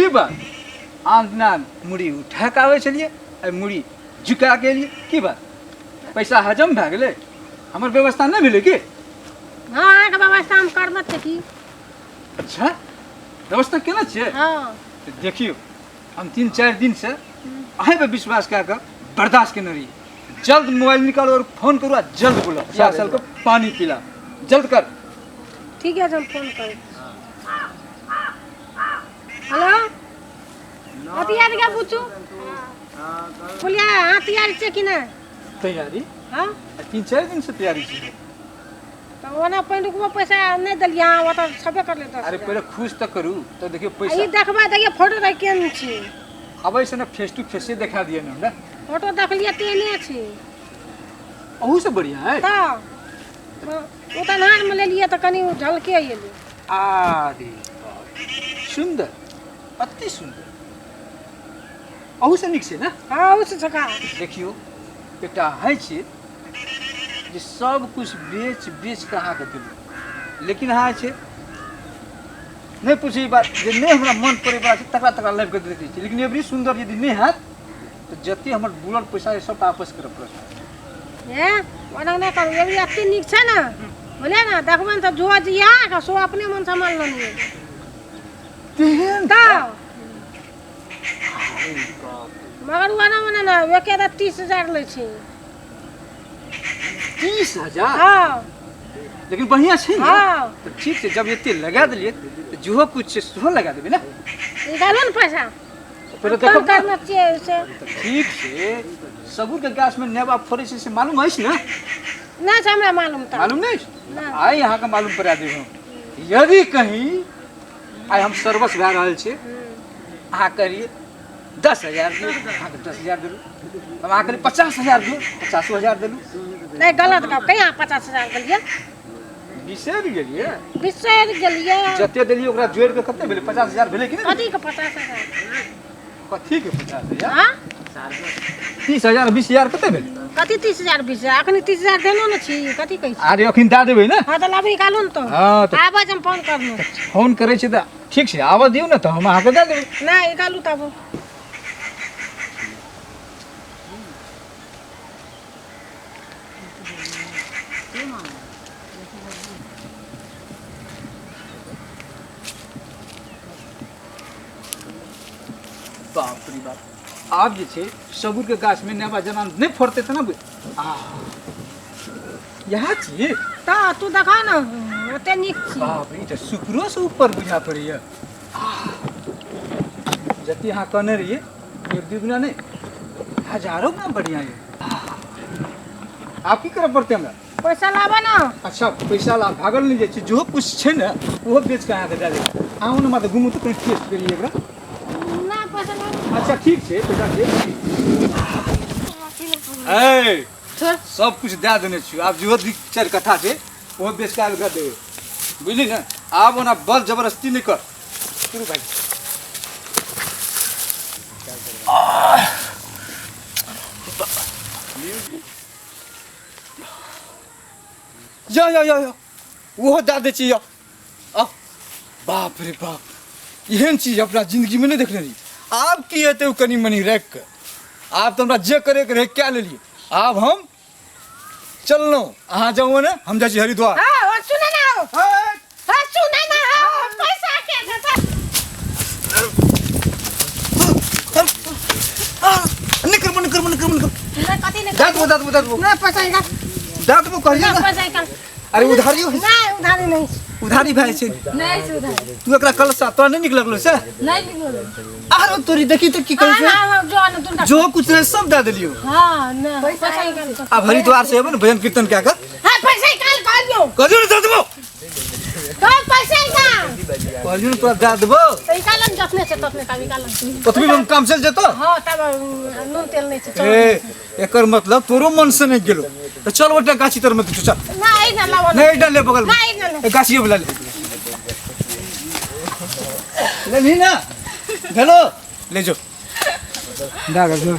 बात आन दिना मुड़ी उठा कऽ आबै छलियै, आइ मुड़ी झुका के एलियै, की बात? पैसा हजम भए गेलै? हमर व्यवस्था नहि भेलै की? हँ, अहाँके व्यवस्था हम करने छियै की। अच्छा, व्यवस्था केने छियै? हँ। तऽ देखियौ, हम 3-4 दिनसँ अहीँ पर विश्वास कए कऽ बर्दाश्त केने रहियै। जल्द मोबाइल निकालू और फोन करू आ जल्द बोलो, प्यासल को पानी पिला, जल्द कर। ठीक है, हम फोन करू। हेलो, तैयार क्या पूछू बोलिए? अहाँ तैयार छियै कि नहि? तैयारी? हँ। 3-4 दिन से तैयारी छियै। तऽ ओना पहिलुकबो पैसा नहि देलियै अहाँ, ओतऽ छेबे करलै 10। अरे, पहिले खुश तऽ करू, तऽ देखियौ। आ पैसा ई देखबै, देखियौ फोटो तऽ केहन छै। आबै से ने फेस टू फेसे देखा दिअ ने हमरा। फोटो देखलियै, तेहने छै। अहू से बढ़िया है। तऽ ओ तऽ अन्हारमे लेलियै तऽ कनि ओ झलके एलै। अरे बाप, सुन्दर, अति सुन्दर, अहू से नीक छै ने? हँ, ओ से छका। देखियौ, एकटा अहाँ छियै जे सब कुछ बेच बेच कऽ अहाँके देलहुँ, लेकिन अहाँ छै नहि पूछै ई बात जे नहि हमरा मन पड़ै बला छै तकरा तकरा लाबि कऽ देखै छी, लेकिन एबरी सुन्दर यदि नहि हैत तऽ जते हमर बुड़ल पैसा यऽ सबटा आपस करऽ पड़त। हे, ओना नहि करू, एबरी एते नीक छै ने, बुझलियै ने? देखबै ने तऽ जो जिया सो अपने मन सम्हाल लेने। तेहन? तऽ अरे बाप रे। मगर ओना ओना ने एके दा 30,000 लै छै। 30,000? हँ। लेकिन बढ़िआँ छै ने? हँ। तऽ ठीक छै, जब एते लगा देलियै तऽ जेहो कुछ छै सेहो लगा देबै ने। निकालू ने पैसा। पहिले फोन देखब ने। करने छियै से। तऽ ठीक छै, सबूरके गाछमे नेबा फड़ै छै से मालूम अछि ने? नहि छै हमरा मालूम तऽ। मालूम नहि अछि? नहि। आइ अहाँके मालूम पड़ा देब हम। यदि कहीं आइ हम सर्वस भए रहल छी, अहाँ कहलियै 10,000 दियौ, अहाँके 10,000 देलहुँ। हम अहाँ कहलियै 50,000 दियौ, 50,000 देलहुँ। नहि, गलत गप, कहिया 50,000 देलियै? बिसरि गेलियै? बिसरि गेलियै। जते देलियै ओकरा जोड़ि कऽ कते भेलै? 50,000 भेलै कि नहि? कथीके 50,000? कथीके 50,000? हँ। 30,000 20,000 कते भेलै? कथी 30,000 20,000? अखनी 30,000 देलो ने छी, कथी कहै छी? अरे, अखन दए देबै ने। हँ, तऽ लाबी, निकालू ने तऽ। हँ, तऽ आबै हम फोन करलहुँ। फोन करै छी तऽ ठीक छै, आबऽ दियौ ने तऽ हम अहाँके दए देबै। नहि, निकालू तब। बाप रे बाप, आब जे छै सबूरके गाछमे नेबा जेना नहि फड़तै तऽ ने आ इएह छी। तऽ तू देखा ने, ओते नीक छी। बाप रे, ई तऽ शुक्रोसँ ऊपर बुझा पड़ैए। जते अहाँ कहने रहियै, एक दू गुना नहि, हजारो गुना बढ़िआँ यऽ। आब की करऽ पड़तै हमरा? पैसा लाबऽ ने। अच्छा, पैसा ला भागल नहि जाइ छै, जेहो कुछ छै ने ओहो बेच कऽ अहाँके दए देब। अहाँ ने मात्र घुमू तऽ कनि टेस्ट करियै एकरा। ना, पैसा लाबऽ। अच्छा, ठीक छै, पैसा छै। ए, सब कुछ दए देने छियौ, आब जेहो दू चारि कट्ठा छै ओहो बेच कऽ आबि कऽ देबै, बुझली ने? आब ओना बल जबरदस्ती नहि कर। शुरू भाइ। यो यो यो यो, ओहो दए दै छी। यो आ, बाप रे बाप, एहन चीज अपना जिंदगीमे नहि देखने रही। आब की हेतै ओ कनि मनि राखि कऽ? आब तऽ हमरा जे करैके रहै कए लेलियै, आब हम चललहुँ। अहाँ जाउ ने, हम जाइ छी हरिद्वार। हाँ, ओ सुने ना हो। हाँ, सुने ना हो, पैसा के देता। नहि करबो, नहि करबो, नहि करबो, नहि करबो। नहीं, कथी नहीं? दए देबो, दए देबो, दए देबो। नहीं, पैसा निकाल। दए देबो कहलियै नहीं। ने। पैसा निकाल। अरे, उधारियो होइ छै। नहीं, उधारी नहीं। उधारी भए जाइ छै। नहि छै उधारी। तू एकरा कलसा तोरा नहि नीक लगलो से? नहि निकलल। आरो तोरी देखी तऽ की करै हाँ। छै। हाँ, जो ना तुम। जो कुछ रहे सब दए देलियौ। हाँ, नहीं, पैसा निकाल। आब हरिद्वार से एबै ने भजन कीर्तन कए कऽ। हाँ, पैसा निकाल कहलियो। कहलियौ ने दए देबो। तो पैसा निकाल। कहलियौ ने तोरा दए देबो। तो निकालन, जतने छै ततने तब निकालन। ओतबी मे काम चलि जेतौ। हाँ, तब नून तेल नहीं छै, चल। ए, एकर मतलब तोरो मन से नहि गेलो तऽ चल, ओटा गाछी तर मे तू चल। ना, ई ना लाबो। नहि, एहिटा ले बगल मे। ना, ई ना ले। ए, गाछिए वाला ले लेलही ना, भेलो, ले जो। दए गेल।